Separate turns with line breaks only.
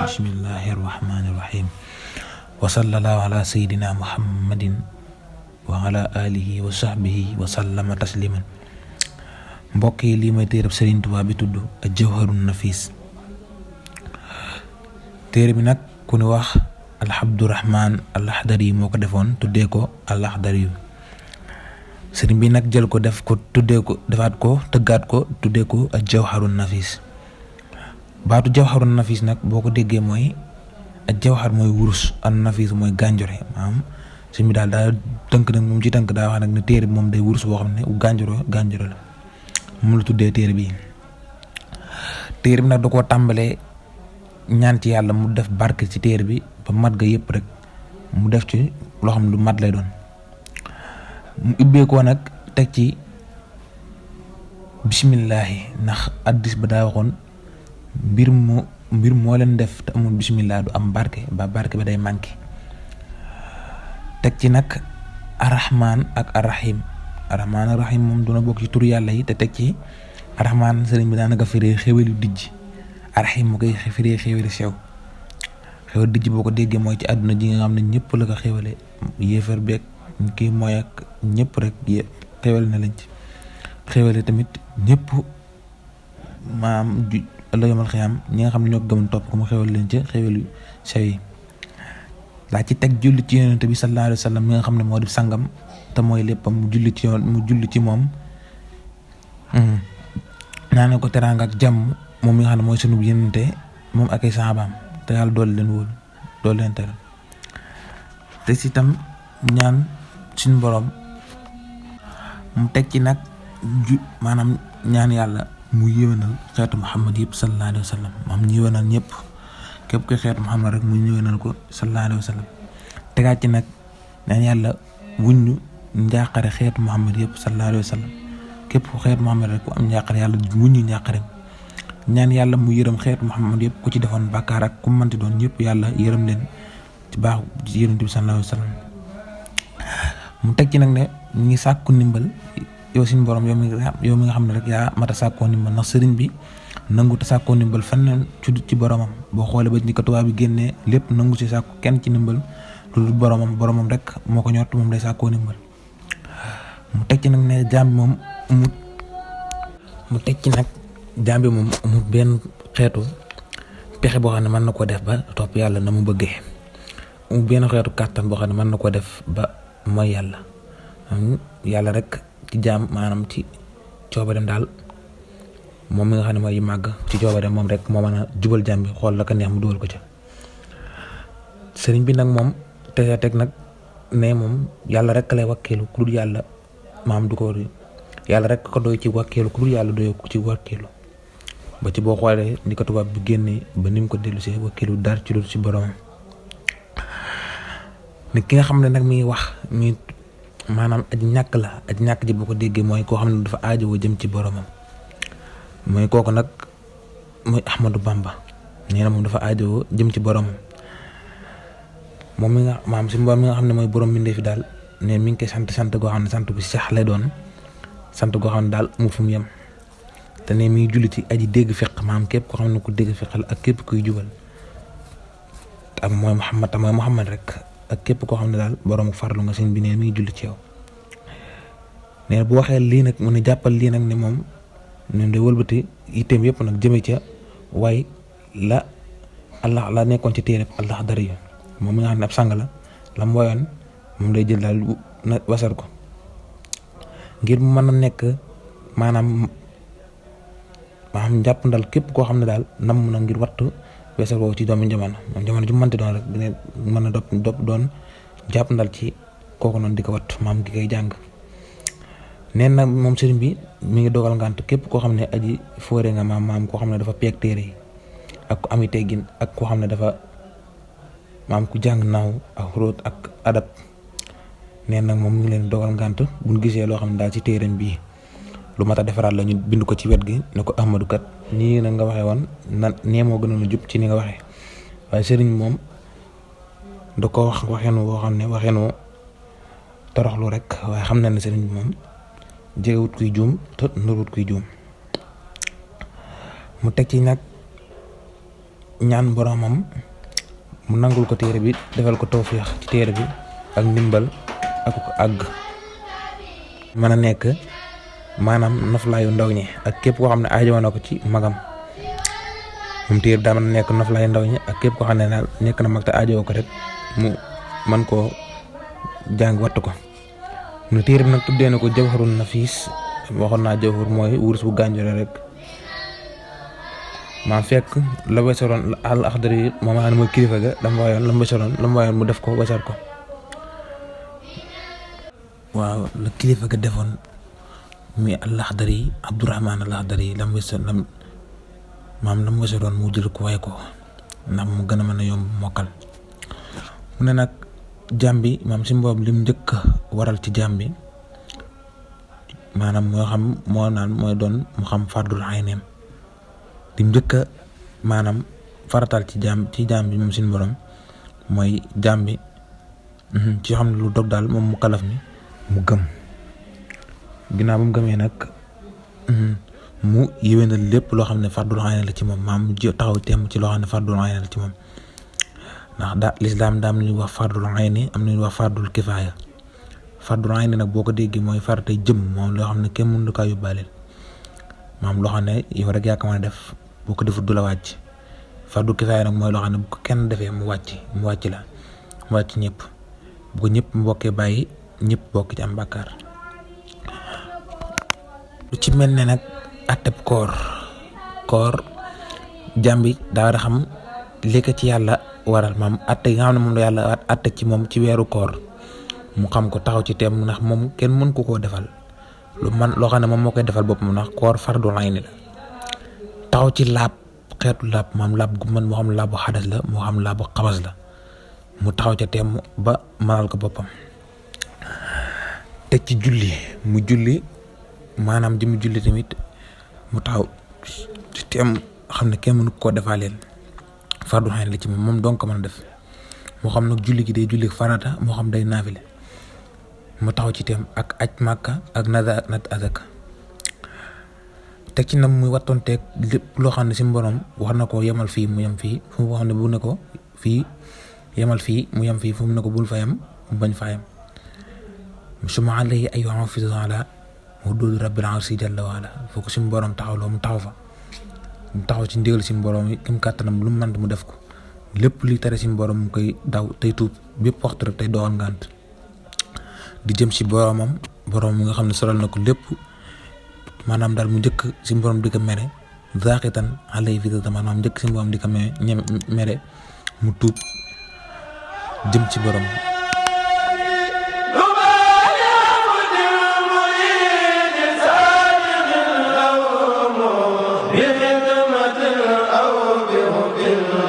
bismillahi rahmani rahim wa sallallahu ala sayyidina muhammadin wa ala alihi wa sahbihi wa sallama tasliman. mbokk yi lii mooy téereb Sëriñ Tuubaa bi tudd Jawharun Nafis. téere bi nag ku ni wax Abdurahmaan al-Akhdari moo ko defoon tuddee ko al-Akhdari. sëriñ bi nag jël ko def ko tuddee ko defaat ko tëggaat ko tuddee ko Jawharun Nafis. baatu Jawharun Nafis nag boo ko déggee mooy jawhar mooy wurus, an nafis mooy gànjore. maanaam sëriñ bi daal tënk nag moom ci tënk daa wax nag ne téere bi moom day wurus boo xam ne gànjore la mu la tuddee téere bi nag da koo tàmbalee ñaan ci yàlla mu def barke ci téere bi ba mat ga yëpp rek mu def ci loo xam ne lu mat lay doon. mu ubbeekoo nag teg ci bisimillahi, ndax addis ba daa waxoon mbir moo leen def te amul bisimilah du am barke ba barke ba day manqué. teg ci nag arrahman ak arrahim. arrahman ak rahim moom duna bokk ci tur yàlla yi. te teg ci arrahman sëriñ bi daanaka firee xéwal yu dijj, arrahim mu koy firee xéwal sew. xéwal dijj boo ko déggee mooy ci àdduna ji nga xam ne ñëpp la ko xéwale, yéefar beeg kii mooy ak ñëpp rek xéwale na lañ ci. xéwale tamit ñëpp maam ëllëg yomal xiyaam ñi nga xam ne ñoo ko gëm topp ko mu xéwal leen ci xéwal yu sew yi. daa ci teg julli ci yonent bi sallallahu alayhi wa sallam mi nga xam ne moo di sangam te mooy léppam mu julli ci moom. ñaanal ko teraanga ak jàmm moom mi nga xam ne mooy sunu yonente moom ak ay saxaabaam te yàlla doole leen wóolu doole leen teral. te si tam ñaan suñu borom mu teg ci nag maanaam ñaan yàlla mu yéwénal xeetu Muhammad yëpp sallallahu alayhi wa sallam. moom ñu yéwénal ñëpp képp koy xeetu Muhammad rek mu yéwénal ko sallallahu alayhi wa sallam. tegaat ci nag ñaan yàlla wuññu njàqare xeetu Muhammad yëpp sallallahu alayhi wa sallam. képp ku xeetu Muhammad rek ku am njàqare yàlla wuññu njàqare. ñaan yàlla mu yërëm xeetu Muhammad yëpp ku ci defoon bàkkaar ak ku mënti doon ñëpp yàlla yërëm leen ci baax ci yonent bi sallallahu alayhi wa sallam. mu teg ci nag ne ñu ngi sàkku ndimbal yow suñu borom yow mi nga xam ne rek yaa mat a sàkkoo ndimbal, ndax sëriñ bi nangu te sàkkoo ndimbal feneen ci boromam. boo xoolee ba ni ko tubaab bi génnee lépp nangu ci sàkku kenn ci ndimbal lu dul boromam rek moo ko ñor moom day sàkkoo ndimbal. mu teg ci nag ne jaam bi moom amul benn xeetu pexe boo xam ne mën na koo def ba topp yàlla na mu bëggee. amul benn xeetu kàttan boo xam ne mën na koo def ba mooy yàlla rek ci jaam maanaam ci coobareem daal moom mi nga xam ne mooy màgg ci coobareem moom rek moo mën a jubal jaam bi xool la ko neex mu dugal ko ca. sëriñ bi nag moom te teg nag ne moom yàlla rek lay wakkeelu ku dul yàlla maam du ko yàlla rek ko doy ci wakkeelu ku dul yàlla doy ko ci wakkeelu. ba ci boo xoolee ni ko tubaab bi génnee ba ni mu ko dellusee wakkeelu dara ci loolu ci boromam. ne ki nga xam ne nag mi ngi wax mi maanaam aji ñàkk ji boo ko déggee mooy koo xam ne dafa aajowoo jëm ci boromam. mooy kooku nag mooy Ahmadou Bamba. nee na moom dafa aajowoo jëm ci boromam. moom mi nga maam si mboom mi nga xam ne mooy borom bindee fi daal ne mi ngi koy sant goo xam ne sant bu sax lay doon, sant goo xam ne daal amul fu mu yem. te ne mi ngi julli ci aji dégg fiq, maam képp koo xam ne ku dégg fiq la ak képp kuy jubal ak mooy Muhammad rek. ak képp koo xam ne daal borom farlu nga sëñ bi ne mi ngi julli ci yow. nee bu waxee lii nag mu ne jàppal lii nag ne moom ñun day wëlbati yitteem yëpp nag jëme ca waaye la nekkoon ci téereb Al-Akhdari moom mi nga xam ne ab sang la mu woyoon moom day jël daal na wasal ko ngir mu mën a nekk maanaam jàpp ndal képp koo xam ne daal nam na ngir wattu weesal woowu ci doomu jamono moom jamono ju mënti doon rek dina mën a doon jàpp ndal ci kooku noonu di ko wat maam gi koy jàng. neen nag moom sëriñ bi mi ngi dogal ngànt képp koo xam ne aji fóore nga maam koo xam ne dafa peeg téere yi ak ku ami teggin ak koo xam ne dafa maam ku jàng naaw ak xóot ak adab. neen nag moom mi ngi leen dogal ngànt buñ gisee loo xam ne daal ci téereem bii lu mat a defaraat la ñu bind ko ci wet gi ne ko Ahmadou kat nii na nga waxee woon nee moo gënoon a jub ci ni nga waxee. waaye sëriñ moom da ko wax waxeenu boo xam ne waxeenu toroxlu rek, waaye xam na ne sëriñ bi moom jegewut kuy juum te nurut kuy juum. mu teg ci nag ñaan boromam mu nangul ko téere bi defal ko tawfiix ci téere bi ak ndimbal ak àgg mën a nekk maanaam noflaayu ndaw ñi ak képp koo xam ne aajowoo na ko ci magam moom téere bi daa mën a nekk noflaayu ndaw ñi ak képp koo xam ne daal nekk na mag te aajowoo ko rek mu man koo jàng wattu ko mu téere bi nag tuddee na ko jawharun nafiis waxoon naa jawhar mooy wurus bu gànjore rek maa fekk la wesaroon al Axdari moom xam ne mooy kilifa ga dama wayoon la mu wesaroon la mu wayoon mu def ko wesar ko waaw la kilifa ga defoon muy al Axdari Abdurahmaan al Axdari la mu wesaroon mu jël ko way ko ndax mu gën a mën a yomb mokkal mu ne nag jaam bi maam si mboob lim njëkk waral ci jaam bi maanaam mooy doon mu xam fardul ayneem lim njëkk maanaam faratal ci jaam bi moom suñu borom mooy jaam bi ci xam ne lu dog daal moom mu kalaf mi mu gëm ginnaaw bu mu gëmee nag mu yéwénal lépp loo xam ne fardul ayne la ci moom maam mu taxaw temm ci loo xam ne fardul ayne la ci moom ndax lislaam daa am lu ñuy wax fardul ayni am na lu ñuy wax fardul kifaaya fardul ayni nag boo ko déggee mooy faratay jëm moom loo xam ne kenn mënu kaa yóbbaaleel maam loo xam ne yow rek yaa ko mën a def boo ko defut du la wàcc fardul kifaaya nag mooy loo xam ne bu ko kenn defee mu wàcc la mu wàcc ñëpp bu ko ñëpp mbokkee bàyyi ñëpp bokk ci am bàkkaar lu ci mel ne nag atteb koor jàmbi daa war a xam li ko ci yàlla waral maam atte yi nga xam ne moom la yàlla atte ci moom ci weeru koor mu xam ko taxaw ci teem ndax moom kenn mën ko koo defal loo xam ne moom moo koy defal boppam ndax koor fardul ayni la taxaw ci laab xeetu laab maam laab gu mën moo xam laabu xadas la moo xam laabu xabas la mu taxaw ca teem ba mënal ko boppam teg ci julli mu julli maanaam ji mu julli tamit mu taxaw ci teem xam ne kenn mënu koo defaaleel fardul ayni la ci moom donc ko mën a def moo xam nag julli gi day julli farata moo xam day naafile mu taxaw ci teem ak aj màkka ak nat azaka teg ci nag muy wattoonteeg lépp loo xam ne si borom wax na ko yemal fii mu yem fii fu mu wax ne bu ne ko fii yemal fii mu yem fii fu mu ne ko bul fa yem mu bañ fa yem suma alayhi ay hafizu ala huduudi rabbil arsi jalla wa ala foo ko si borom taxaw loo mu taxaw fa mu taxaw ci ndigal si borom yi kim kàttanam lu mu mën mu def ko lépp li tere si borom mu koy daw tey tuub bépp waxtu rek tey doxal ngànt di jëm si boromam mi nga xam ne solal na ko lépp maanaam daal mu njëkk si borom di ko mere zaaqitan alayhi fi maanaam njëkk si borom di ko mere mu tuub jëm ci borom